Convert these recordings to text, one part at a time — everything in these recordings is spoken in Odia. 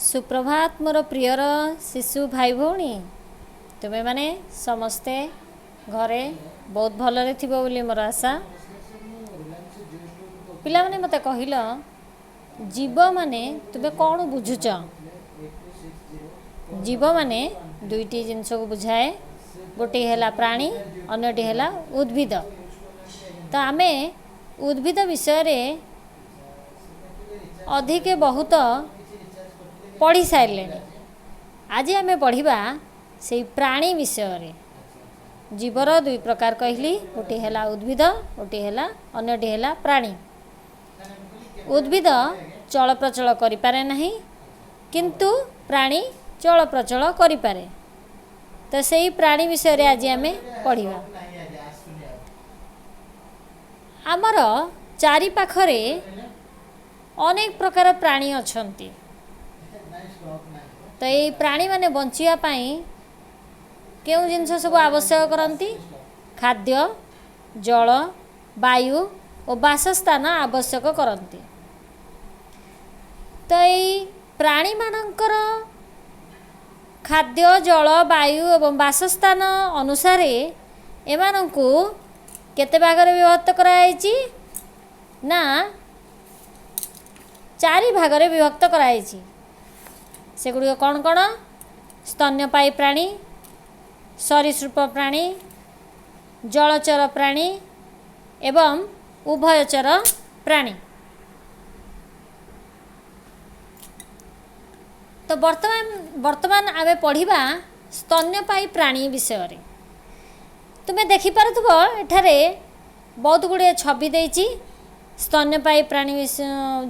ସୁପ୍ରଭାତ ମୋର ପ୍ରିୟର ଶିଶୁ ଭାଇ ଭଉଣୀ। ତୁମେମାନେ ସମସ୍ତେ ଘରେ ବହୁତ ଭଲରେ ଥିବ ବୋଲି ମୋର ଆଶା। ପିଲାମାନେ, ମୋତେ କହିଲ, ଜୀବମାନେ ତୁମେ କ'ଣ ବୁଝୁଛ? ଜୀବମାନେ ଦୁଇଟି ଜିନିଷକୁ ବୁଝାଏ, ଗୋଟିଏ ହେଲା ପ୍ରାଣୀ, ଅନ୍ୟଟି ହେଲା ଉଦ୍ଭିଦ। ତ ଆମେ ଉଦ୍ଭିଦ ବିଷୟରେ ଅଧିକ ବହୁତ ପଢ଼ି ସାରିଲେଣି। ଆଜି ଆମେ ପଢ଼ିବା ସେଇ ପ୍ରାଣୀ ବିଷୟରେ। ଜୀବର ଦୁଇ ପ୍ରକାର କହିଲି, ଗୋଟିଏ ହେଲା ଉଦ୍ଭିଦ, ଗୋଟିଏ ହେଲା ଅନ୍ୟଟି ହେଲା ପ୍ରାଣୀ। ଉଦ୍ଭିଦ ଚଳପ୍ରଚଳ କରିପାରେ ନାହିଁ, କିନ୍ତୁ ପ୍ରାଣୀ ଚଳପ୍ରଚଳ କରିପାରେ। ତ ସେଇ ପ୍ରାଣୀ ବିଷୟରେ ଆଜି ଆମେ ପଢ଼ିବା। ଆମର ଚାରିପାଖରେ ଅନେକ ପ୍ରକାର ପ୍ରାଣୀ ଅଛନ୍ତି। ତ ଏଇ ପ୍ରାଣୀମାନେ ବଞ୍ଚିବା ପାଇଁ କେଉଁ ଜିନିଷ ସବୁ ଆବଶ୍ୟକ କରନ୍ତି? ଖାଦ୍ୟ, ଜଳ, ବାୟୁ ଓ ବାସସ୍ଥାନ ଆବଶ୍ୟକ କରନ୍ତି। ତ ଏଇ ପ୍ରାଣୀମାନଙ୍କର ଖାଦ୍ୟ, ଜଳ, ବାୟୁ ଏବଂ ବାସସ୍ଥାନ ଅନୁସାରେ ଏମାନଙ୍କୁ କେତେ ଭାଗରେ ବିଭକ୍ତ କରାଯାଇଛି ନା ଚାରି ଭାଗରେ ବିଭକ୍ତ କରାଯାଇଛି। ସେଗୁଡ଼ିକ କ'ଣ କ'ଣ? ସ୍ତନ୍ୟପାୟୀ ପ୍ରାଣୀ, ସରୀସୃପ ପ୍ରାଣୀ, ଜଳଚର ପ୍ରାଣୀ ଏବଂ ଉଭୟଚର ପ୍ରାଣୀ। ତ ବର୍ତ୍ତମାନ ଆମେ ପଢ଼ିବା ସ୍ତନ୍ୟପାୟୀ ପ୍ରାଣୀ ବିଷୟରେ। ତୁମେ ଦେଖିପାରୁଥିବ ଏଠାରେ ବହୁତ ଗୁଡ଼ିଏ ଛବି ଦେଇଛି। ସ୍ତନ୍ୟପାୟୀ ପ୍ରାଣୀ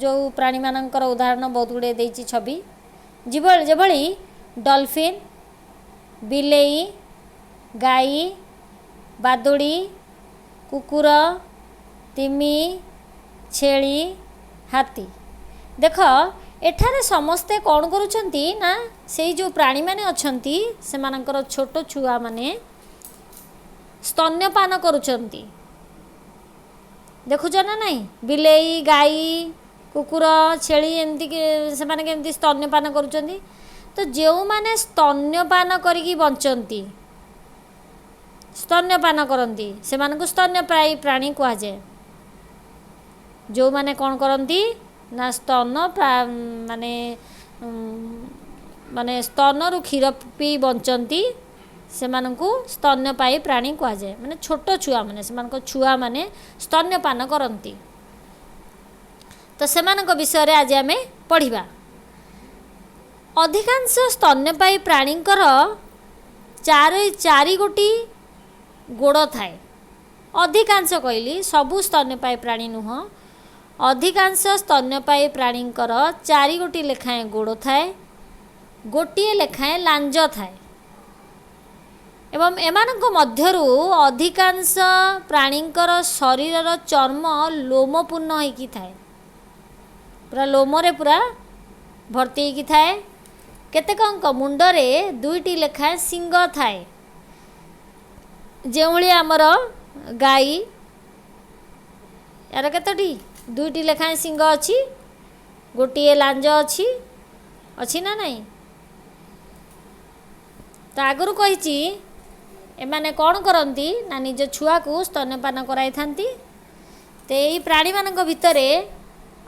ଯେଉଁ ପ୍ରାଣୀମାନଙ୍କର ଉଦାହରଣ ବହୁତ ଗୁଡ଼ିଏ ଦେଇଛି ଛବି, ଯେଭଳି ଡଲଫିନ୍, ବିଲେଇ, ଗାଈ, ବାଦୁଡ଼ି, କୁକୁର, ତିମି, ଛେଳି, ହାତୀ। ଦେଖ, ଏଠାରେ ସମସ୍ତେ କ'ଣ କରୁଛନ୍ତି ନା ସେଇ ଯେଉଁ ପ୍ରାଣୀମାନେ ଅଛନ୍ତି ସେମାନଙ୍କର ଛୋଟ ଛୁଆମାନେ ସ୍ତନ୍ୟପାନ କରୁଛନ୍ତି। ଦେଖୁଛ ନା ନାହିଁ? ବିଲେଇ, ଗାଈ, କୁକୁର, ଛେଳି ଏମିତି ସେମାନେ କେମିତି ସ୍ତନ୍ୟପାନ କରୁଛନ୍ତି। ତ ଯେଉଁମାନେ ସ୍ତନ୍ୟପାନ କରିକି ବଞ୍ଚନ୍ତି, ସ୍ତନ୍ୟପାନ କରନ୍ତି, ସେମାନଙ୍କୁ ସ୍ତନ୍ୟପାୟୀ ପ୍ରାଣୀ କୁହାଯାଏ। ଯେଉଁମାନେ କ'ଣ କରନ୍ତି ନା ସ୍ତନ ମାନେ ମାନେ ସ୍ତନରୁ କ୍ଷୀର ପିଇ ବଞ୍ଚନ୍ତି, ସେମାନଙ୍କୁ ସ୍ତନ୍ୟପାୟୀ ପ୍ରାଣୀ କୁହାଯାଏ। ମାନେ ଛୋଟ ଛୁଆମାନେ, ସେମାନଙ୍କ ଛୁଆମାନେ ସ୍ତନ୍ୟପାନ କରନ୍ତି। ତ ସେମାନଙ୍କ ବିଷୟରେ ଆଜି ଆମେ ପଢ଼ିବା। ଅଧିକାଂଶ ସ୍ତନ୍ୟପାୟୀ ପ୍ରାଣୀଙ୍କର ଚାରି ଚାରି ଗୋଟି ଗୋଡ଼ ଥାଏ। ଅଧିକାଂଶ କହିଲି, ସବୁ ସ୍ତନ୍ୟପାୟୀ ପ୍ରାଣୀ ନୁହଁ। ଅଧିକାଂଶ ସ୍ତନ୍ୟପାୟୀ ପ୍ରାଣୀଙ୍କର ଚାରି ଗୋଟି ଲେଖାଏଁ ଗୋଡ଼ ଥାଏ, ଗୋଟିଏ ଲେଖାଏଁ ଲାଞ୍ଜ ଥାଏ। ଏବଂ ଏମାନଙ୍କ ମଧ୍ୟରୁ ଅଧିକାଂଶ ପ୍ରାଣୀଙ୍କର ଶରୀରର ଚର୍ମ ଲୋମପୂର୍ଣ୍ଣ ହେଇକି ଥାଏ, ପୁରା ଲୋମରେ ପୁରା ଭର୍ତ୍ତି ହେଇକି ଥାଏ। କେତେକଙ୍କ ମୁଣ୍ଡରେ ଦୁଇଟି ଲେଖାଏଁ ଶିଙ୍ଗ ଥାଏ, ଯେଉଁଭଳି ଆମର ଗାଈ, ଏହାର କେତୋଟି? ଦୁଇଟି ଲେଖାଏଁ ଶିଙ୍ଗ ଅଛି, ଗୋଟିଏ ଲାଞ୍ଜ ଅଛି, ଅଛି ନା ନାହିଁ? ତ ଆଗରୁ କହିଛି, ଏମାନେ କ'ଣ କରନ୍ତି ନା ନିଜ ଛୁଆକୁ ସ୍ତନ୍ୟପାନ କରାଇଥାନ୍ତି। ତ ଏଇ ପ୍ରାଣୀମାନଙ୍କ ଭିତରେ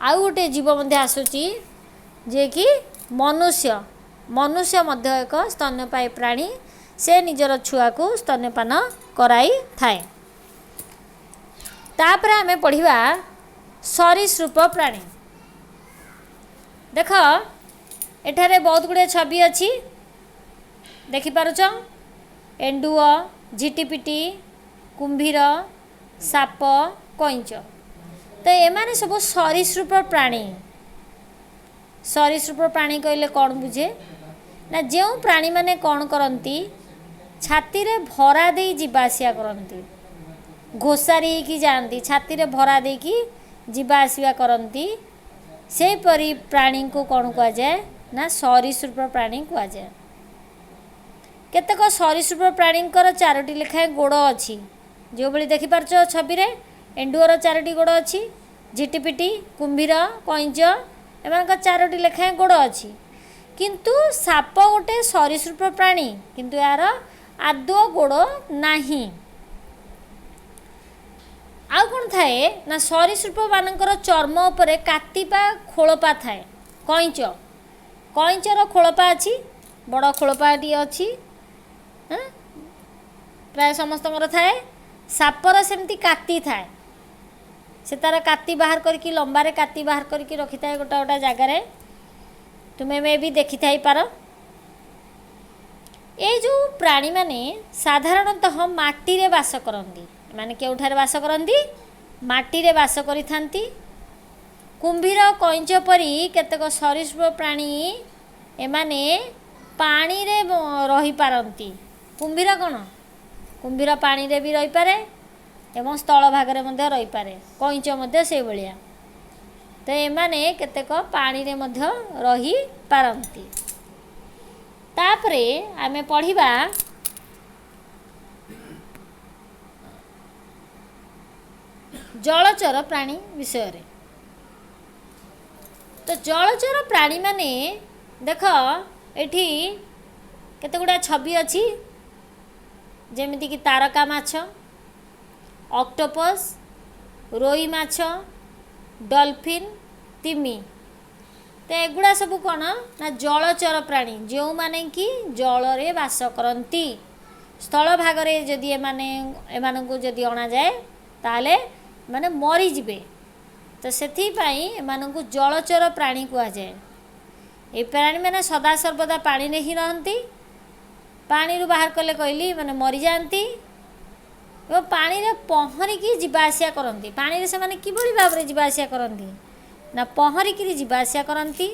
ଆଉ ଗୋଟିଏ ଜୀବ ମଧ୍ୟ ଆସୁଛି, ଯିଏକି ମନୁଷ୍ୟ। ମନୁଷ୍ୟ ମଧ୍ୟ ଏକ ସ୍ତନ୍ୟପାୟୀ ପ୍ରାଣୀ, ସେ ନିଜର ଛୁଆକୁ ସ୍ତନ୍ୟପାନ କରାଇଥାଏ। ତାପରେ ଆମେ ପଢ଼ିବା ସରୀସୃପ ପ୍ରାଣୀ। ଦେଖ, ଏଠାରେ ବହୁତ ଗୁଡ଼ିଏ ଛବି ଅଛି, ଦେଖିପାରୁଛ? ଏଣ୍ଡୁଅ, ଝିଟିପିଟି, କୁମ୍ଭୀର, ସାପ, କଇଁଚ। ତ ଏମାନେ ସବୁ ସରୀସୃପ ପ୍ରାଣୀ। ସରୀସୃପ ପ୍ରାଣୀ କହିଲେ କ'ଣ ବୁଝେ ନା ଯେଉଁ ପ୍ରାଣୀମାନେ କ'ଣ କରନ୍ତି, ଛାତିରେ ଭରା ଦେଇ ଯିବା ଆସିବା କରନ୍ତି, ଘୋଷାରି ହେଇକି ଯାଆନ୍ତି, ଛାତିରେ ଭରା ଦେଇକି ଯିବା ଆସିବା କରନ୍ତି, ସେହିପରି ପ୍ରାଣୀଙ୍କୁ କ'ଣ କୁହାଯାଏ ନା ସରୀସୃପ ପ୍ରାଣୀ କୁହାଯାଏ। କେତେକ ସରୀସୃପ ପ୍ରାଣୀଙ୍କର ଚାରୋଟି ଲେଖାଏଁ ଗୋଡ଼ ଅଛି, ଯେଉଁଭଳି ଦେଖିପାରୁଛ ଛବିରେ, ଏଣ୍ଡୁଅର ଚାରୋଟି ଗୋଡ଼ ଅଛି, ଝିଟିପିଟି, କୁମ୍ଭୀର, କଇଁଚ ଏମାନଙ୍କ ଚାରୋଟି ଲେଖାଏଁ ଗୋଡ଼ ଅଛି। କିନ୍ତୁ ସାପ ଗୋଟେ ସରୀସୃପ ପ୍ରାଣୀ, କିନ୍ତୁ ଏହାର ଆଦୌ ଗୋଡ଼ ନାହିଁ। ଆଉ କ'ଣ ଥାଏ ନା, ସରୀସୃପମାନଙ୍କର ଚର୍ମ ଉପରେ କାତି ବା ଖୋଳପା ଥାଏ। କଇଁଚ, କଇଁଚର ଖୋଳପା ଅଛି, ବଡ଼ ଖୋଳପାଟିଏ ଅଛି, ପ୍ରାୟ ସମସ୍ତଙ୍କର ଥାଏ। ସାପର ସେମିତି କାତି ଥାଏ, ସେ ତାର କାତି ବାହାର କରିକି, ଲମ୍ବାରେ କାତି ବାହାର କରିକି ରଖିଥାଏ ଗୋଟା ଗୋଟା ଜାଗାରେ, ତୁମେ ବି ଦେଖିଥାଇପାର। ଏଇ ଯେଉଁ ପ୍ରାଣୀମାନେ ସାଧାରଣତଃ ମାଟିରେ ବାସ କରନ୍ତି। ଏମାନେ କେଉଁଠାରେ ବାସ କରନ୍ତି? ମାଟିରେ ବାସ କରିଥାନ୍ତି। କୁମ୍ଭୀର, କଇଁଚ ପରି କେତେକ ସରୀସୃପ ପ୍ରାଣୀ ଏମାନେ ପାଣିରେ ରହିପାରନ୍ତି। କୁମ୍ଭୀର କ'ଣ? କୁମ୍ଭୀର ପାଣିରେ ବି ରହିପାରେ ଏବଂ ସ୍ଥଳ ଭାଗରେ ମଧ୍ୟ ରହିପାରେ। କଇଁଚ ମଧ୍ୟ ସେଇଭଳିଆ। ତ ଏମାନେ କେତେକ ପାଣିରେ ମଧ୍ୟ ରହିପାରନ୍ତି। ତାପରେ ଆମେ ପଢ଼ିବା ଜଳଚର ପ୍ରାଣୀ ବିଷୟରେ। ତ ଜଳଚର ପ୍ରାଣୀମାନେ ଦେଖ, ଏଠି କେତେ ଗୁଡ଼ାଏ ଛବି ଅଛି, ଯେମିତିକି ତାରକା ମାଛ, ଅକ୍ଟୋପସ୍, ରୋହି ମାଛ, ଡଲଫିନ୍, ତିମି। ତ ଏଗୁଡ଼ା ସବୁ କ'ଣ ନା ଜଳଚର ପ୍ରାଣୀ, ଯେଉଁମାନେ କି ଜଳରେ ବାସ କରନ୍ତି। ସ୍ଥଳ ଭାଗରେ ଯଦି ଏମାନଙ୍କୁ ଯଦି ଅଣାଯାଏ, ତାହେଲେ ମାନେ ମରିଯିବେ। ତ ସେଥିପାଇଁ ଏମାନଙ୍କୁ ଜଳଚର ପ୍ରାଣୀ କୁହାଯାଏ। ଏ ପ୍ରାଣୀମାନେ ସଦାସର୍ବଦା ପାଣିରେ ହିଁ ରହନ୍ତି। ପାଣିରୁ ବାହାର କଲେ କହିଲି ମାନେ ମରିଯାଆନ୍ତି ଏବଂ ପାଣିରେ ପହଁରିକି ଯିବା ଆସିବା କରନ୍ତି। ପାଣିରେ ସେମାନେ କିଭଳି ଭାବରେ ଯିବା ଆସିବା କରନ୍ତି ନା, ପହଁରିକିରି ଯିବା ଆସିବା କରନ୍ତି।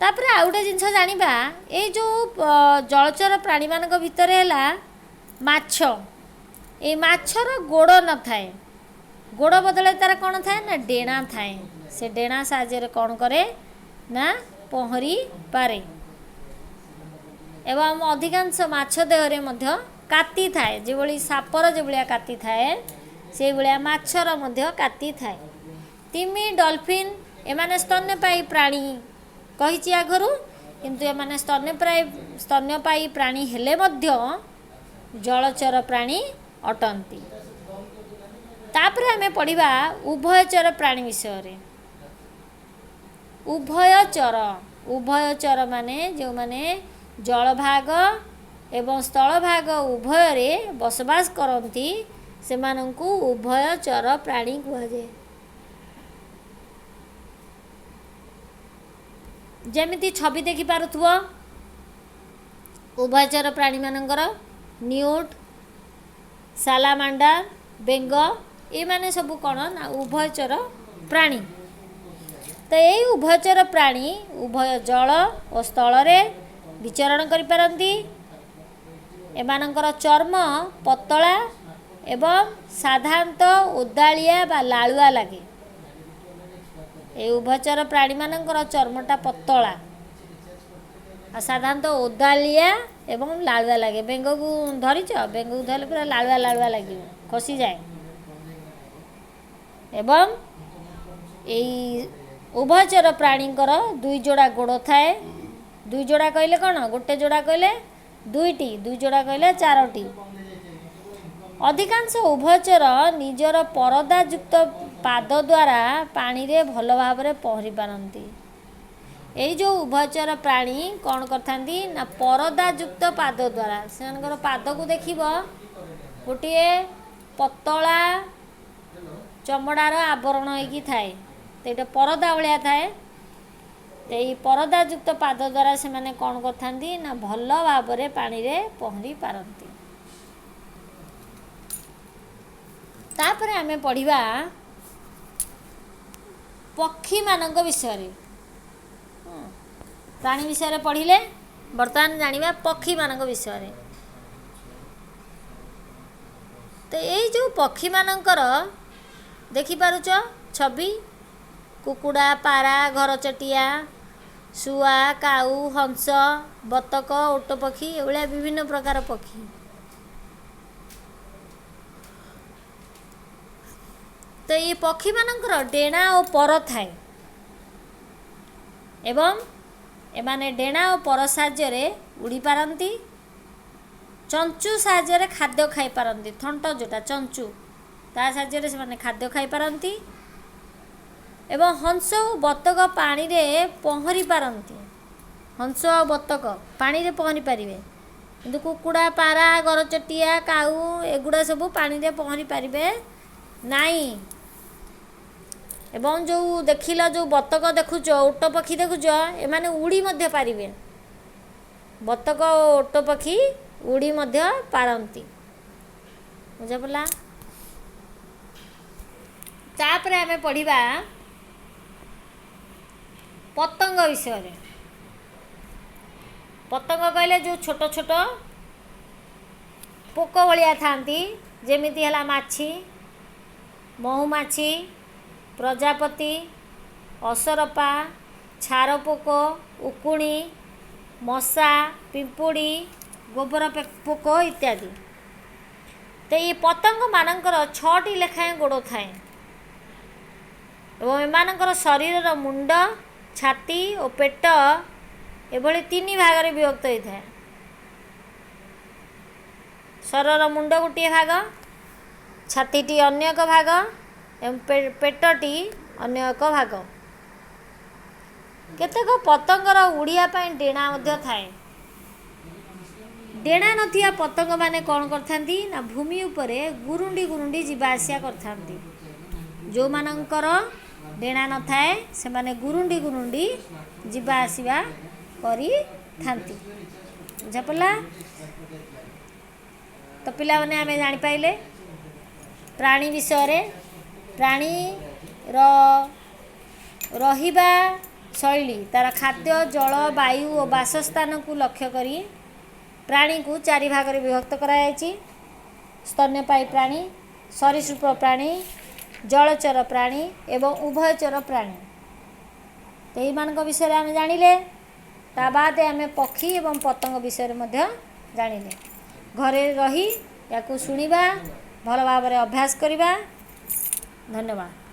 ତାପରେ ଆଉ ଗୋଟେ ଜିନିଷ ଜାଣିବା, ଏଇ ଯେଉଁ ଜଳଚର ପ୍ରାଣୀମାନଙ୍କ ଭିତରେ ହେଲା ମାଛ। ଏଇ ମାଛର ଗୋଡ଼ ନଥାଏ, ଗୋଡ଼ ବଦଳରେ ତାର କ'ଣ ଥାଏ ନା ଡେଣା ଥାଏ। ସେ ଡେଣା ସାହାଯ୍ୟରେ କ'ଣ କରେ ନା ପହଁରି ପାରେ। ଏବଂ ଅଧିକାଂଶ ମାଛ ଦେହରେ ମଧ୍ୟ କାତି ଥାଏ, ଯେଭଳି ସାପର ଯେଭଳିଆ କାତି ଥାଏ, ସେଇଭଳିଆ ମାଛର ମଧ୍ୟ କାତି ଥାଏ। ତିମି, ଡଲଫିନ୍ ଏମାନେ ସ୍ତନ୍ୟପାୟୀ ପ୍ରାଣୀ କହିଛି ଆଗରୁ, କିନ୍ତୁ ଏମାନେ ସ୍ତନ୍ୟପାୟୀ ପ୍ରାଣୀ ହେଲେ ମଧ୍ୟ ଜଳଚର ପ୍ରାଣୀ ଅଟନ୍ତି। ତାପରେ ଆମେ ପଢ଼ିବା ଉଭୟଚର ପ୍ରାଣୀ ବିଷୟରେ। ଉଭୟଚର, ଉଭୟଚର ମାନେ ଯେଉଁମାନେ ଜଳଭାଗ ଏବଂ ସ୍ଥଳଭାଗ ଉଭୟରେ ବସବାସ କରନ୍ତି, ସେମାନଙ୍କୁ ଉଭୟଚର ପ୍ରାଣୀ କୁହାଯାଏ। ଯେମିତି ଛବି ଦେଖିପାରୁଥିବ ଉଭୟଚର ପ୍ରାଣୀମାନଙ୍କର ନ୍ୟୁଟ୍, ସାଲାମାଣ୍ଡା, ବେଙ୍ଗ, ଏମାନେ ସବୁ କ'ଣ ନା ଉଭୟଚର ପ୍ରାଣୀ। ତ ଏଇ ଉଭୟଚର ପ୍ରାଣୀ ଉଭୟ ଜଳ ଓ ସ୍ଥଳରେ ବିଚରଣ କରିପାରନ୍ତି। ଏମାନଙ୍କର ଚର୍ମ ପତଳା ଏବଂ ସାଧାରଣତଃ ଓଦାଳିଆ ବା ଲାଳୁଆ ଲାଗେ। ଏଇ ଉଭୟଚର ପ୍ରାଣୀମାନଙ୍କର ଚର୍ମଟା ପତଳା ଆଉ ସାଧାରଣତଃ ଓଦାଳିଆ ଏବଂ ଲାଳୁଆ ଲାଗେ। ବେଙ୍ଗକୁ ଧରିଛ? ବେଙ୍ଗକୁ ଧରିଲେ ପୁରା ଲାଳୁଆ ଲାଳୁଆ ଲାଗିବ, ଖସିଯାଏ। ଏବଂ ଏଇ ଉଭୟଚର ପ୍ରାଣୀଙ୍କର ଦୁଇ ଯୋଡ଼ା ଗୋଡ଼ ଥାଏ। ଦୁଇ ଯୋଡ଼ା କହିଲେ କ'ଣ? ଗୋଟେ ଯୋଡ଼ା କହିଲେ ଦୁଇଟି, ଦୁଇ ଯୋଡ଼ା କହିଲେ ଚାରୋଟି। ଅଧିକାଂଶ ଉଭୟଚର ନିଜର ପରଦାଯୁକ୍ତ ପାଦ ଦ୍ୱାରା ପାଣିରେ ଭଲ ଭାବରେ ପହଁରି ପାରନ୍ତି। ଏଇ ଯେଉଁ ଉଭୟଚର ପ୍ରାଣୀ କ'ଣ କରିଥାନ୍ତି ନା ପରଦାଯୁକ୍ତ ପାଦ ଦ୍ୱାରା, ସେମାନଙ୍କର ପାଦକୁ ଦେଖିବ ଗୋଟିଏ ପତଳା ଚମଡ଼ାର ଆବରଣ ହେଇକି ଥାଏ, ତ ଏଇଟା ପରଦା ଭଳିଆ ଥାଏ। ତ ଏଇ ପରଦାଯୁକ୍ତ ପାଦ ଦ୍ୱାରା ସେମାନେ କ'ଣ କରିଥାନ୍ତି ନା ଭଲ ଭାବରେ ପାଣିରେ ପହଁରି ପାରନ୍ତି। ତାପରେ ଆମେ ପଢ଼ିବା ପକ୍ଷୀମାନଙ୍କ ବିଷୟରେ। ପ୍ରାଣୀ ବିଷୟରେ ପଢ଼ିଲେ, ବର୍ତ୍ତମାନ ଜାଣିବା ପକ୍ଷୀମାନଙ୍କ ବିଷୟରେ। ତ ଏଇ ଯେଉଁ ପକ୍ଷୀମାନଙ୍କର ଦେଖିପାରୁଛ ଛବି, କୁକୁଡ଼ା, ପାରା, ଘରଚଟିଆ, ଶୁଆ, କାଉ, ହଂସ, ବତକ, ଓଟ ପକ୍ଷୀ, ଏଭଳିଆ ବିଭିନ୍ନ ପ୍ରକାର ପକ୍ଷୀ। ତ ଏଇ ପକ୍ଷୀମାନଙ୍କର ଡେଣା ଓ ପର ଥାଏ। ଏବଂ ଏମାନେ ଡେଣା ଓ ପର ସାହାଯ୍ୟରେ ଉଡ଼ିପାରନ୍ତି। ଚଞ୍ଚୁ ସାହାଯ୍ୟରେ ଖାଦ୍ୟ ଖାଇପାରନ୍ତି। ଥଣ୍ଟ ଯେଉଁଟା ଚଞ୍ଚୁ, ତା ସାହାଯ୍ୟରେ ସେମାନେ ଖାଦ୍ୟ ଖାଇପାରନ୍ତି। ଏବଂ ହଂସ ଓ ବତକ ପାଣିରେ ପହଁରି ପାରନ୍ତି। ହଂସ ଆଉ ବତକ ପାଣିରେ ପହଁରି ପାରିବେ, କିନ୍ତୁ କୁକୁଡ଼ା, ପାରା, ଘରଚଟିଆ, କାଉ ଏଗୁଡ଼ା ସବୁ ପାଣିରେ ପହଁରି ପାରିବେ ନାହିଁ। ଏବଂ ଯେଉଁ ଦେଖିଲ, ଯେଉଁ ବତକ ଦେଖୁଛ, ଓଟ ପକ୍ଷୀ ଦେଖୁଛ, ଏମାନେ ଉଡ଼ି ମଧ୍ୟ ପାରିବେ। ବତକ ଓ ଓଟ ପକ୍ଷୀ ଉଡ଼ି ମଧ୍ୟ ପାରନ୍ତି। ବୁଝାପଡ଼ିଲା? ତାପରେ ଆମେ ପଢ଼ିବା ପତଙ୍ଗ ବିଷୟରେ। ପତଙ୍ଗ କହିଲେ ଯେଉଁ ଛୋଟ ଛୋଟ ପୋକ ଭଳିଆ ଥାନ୍ତି, ଯେମିତି ହେଲା ମାଛି, ମହୁମାଛି, ପ୍ରଜାପତି, ଅସରପା, ଛାରପୋକ, ଉକୁଣି, ମଶା, ପିମ୍ପୁଡ଼ି, ଗୋବର ପୋକ ଇତ୍ୟାଦି। ତ ଏଇ ପତଙ୍ଗମାନଙ୍କର ଛଅଟି ଲେଖାଏଁ ଗୋଡ଼ ଥାଏ ଏବଂ ଏମାନଙ୍କର ଶରୀରର ମୁଣ୍ଡ, ଛାତି ଓ ପେଟ ଏଭଳି ତିନି ଭାଗରେ ବିଭକ୍ତ ହୋଇଥାଏ। ଶରୀରର ମୁଣ୍ଡ ଗୋଟିଏ ଭାଗ, ଛାତିଟି ଅନ୍ୟ ଏକ ଭାଗ ଏବଂ ପେଟଟି ଅନ୍ୟ ଏକ ଭାଗ। କେତେକ ପତଙ୍ଗର ଉଡ଼ିବା ପାଇଁ ଡେଣା ମଧ୍ୟ ଥାଏ। ଡେଣା ନଥିବା ପତଙ୍ଗମାନେ କ'ଣ କରିଥାନ୍ତି ନା ଭୂମି ଉପରେ ଗୁରୁଣ୍ଡି ଗୁରୁଣ୍ଡି ଯିବା ଆସିବା କରିଥାନ୍ତି। ଯେଉଁମାନଙ୍କର ଡେଣା ନଥାଏ, ସେମାନେ ଗୁରୁଣ୍ଡି ଗୁରୁଣ୍ଡି ଯିବା ଆସିବା କରିଥାନ୍ତି। ବୁଝାପଡ଼ିଲା ତ ପିଲାମାନେ? ଆମେ ଜାଣିପାରିଲେ ପ୍ରାଣୀ ବିଷୟରେ। ପ୍ରାଣୀର ରହିବା ଶୈଳୀ, ତା'ର ଖାଦ୍ୟ, ଜଳ, ବାୟୁ ଓ ବାସସ୍ଥାନକୁ ଲକ୍ଷ୍ୟ କରି ପ୍ରାଣୀକୁ ଚାରି ଭାଗରେ ବିଭକ୍ତ କରାଯାଇଛି: ସ୍ତନ୍ୟପାୟୀ ପ୍ରାଣୀ, ସରୀସୃପ ପ୍ରାଣୀ, ଜଳଚର ପ୍ରାଣୀ ଏବଂ ଉଭୟଚର ପ୍ରାଣୀ। ତ ଏଇମାନଙ୍କ ବିଷୟରେ ଆମେ ଜାଣିଲେ। ତା ବାଦେ ଆମେ ପକ୍ଷୀ ଏବଂ ପତଙ୍ଗ ବିଷୟରେ ମଧ୍ୟ ଜାଣିଲେ। ଘରେ ରହି ୟାକୁ ଶୁଣିବା, ଭଲ ଭାବରେ ଅଭ୍ୟାସ କରିବା। ଧନ୍ୟବାଦ।